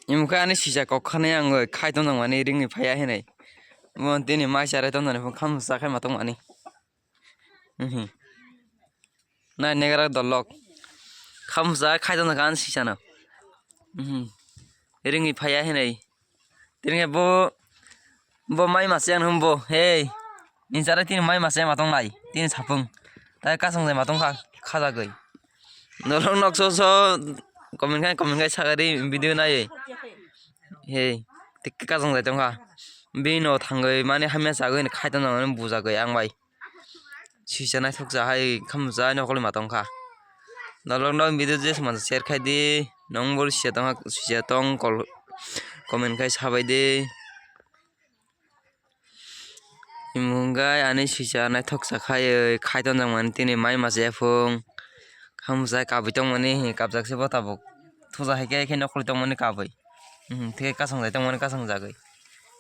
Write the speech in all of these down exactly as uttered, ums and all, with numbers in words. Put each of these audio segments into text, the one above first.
Imukhe ani sisa kok khani ang khai tong mani ringni phaiya hinwi. Mo tini mai charai tong mani phung khamu cha khai ma tong mani. Mhm. Nai negra dolok. Khamu cha khai tong ani sisa no. Mhm. Ringni phaiya hinwi. Tini bo, bo mai mase ang humbo. Hey. Ni charai tini mai mase ma tong nai. Tini sapung. Tai kasong jai ma tong kha, kha jagwi. Dolok nok so so comment khai, comment khai sagari video nai. Hey, tik kasong jai tong kha. Bini no thangwi mani hamya sagwi khai tong mani bujagwi ang bai. Sisa naithok cha hai khamu cha nokol ma tong kha. Dolok nok video je sman share khai di. Nong bol sisa tong kha, sisa tong kol comment khai sabai di. Imungkai ani sisa naithok cha khai khai tong mani tini mai mase phung. Khamu cha kabui tong mani kabjak se bo tabuk. Thuja hai khe khe nokol tong mani kabui. Mhm, thik kasong jai tong mani kasong jagwi.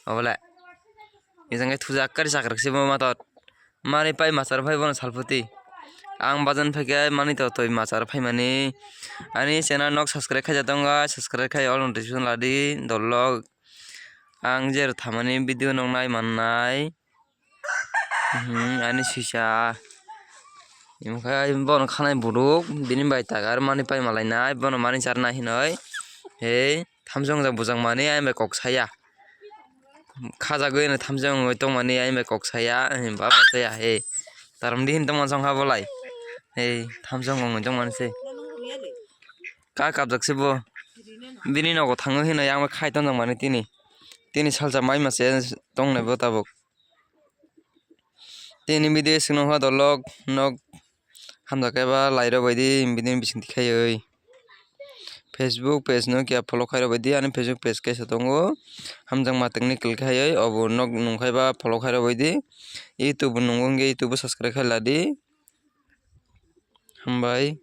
Obole. Ejang khe thuja kari chakrak se bo matot. Mani pai machar phai bono salphuti. Ang bajan phai khe mani to toi machar phai mani. Ani channel nok subscribe khai ja tongo, subscribe khai all notification ladi dolok. Ang jer thamani video nok nai mannai. Mhm, ani sisa. Imkhe bono khanai buruk, bini bai tagar mani pai malainai, bono mani charnai hinoi. Hei. Thamsong jang bujang mani ayang bai kok saya. Khajagwi no thamsong wngwi tong mani ayang bai kok saya. Baba saya he. Tarom di hin tong mani song ha bolai. He thamsong wngwi tong mani se. Ka kabjak se bo. Bini nogo thango hino yang bai khai tong mani tini. Tini salsa mai mase tong nai bo tabuk. Tini video sino ha dolok nok. Hamjakhe ba lai rok bai di, bini bising tikhaiwi. Facebook page no kiya follow khai rok bai di, ani Facebook page kaisa tongo. Hamjakma technical khaiwi, obo nok nungkhai ba follow khai rok bai di. YouTube bo nungo hwnkhe YouTube bo subscribe khai la di. Hambai.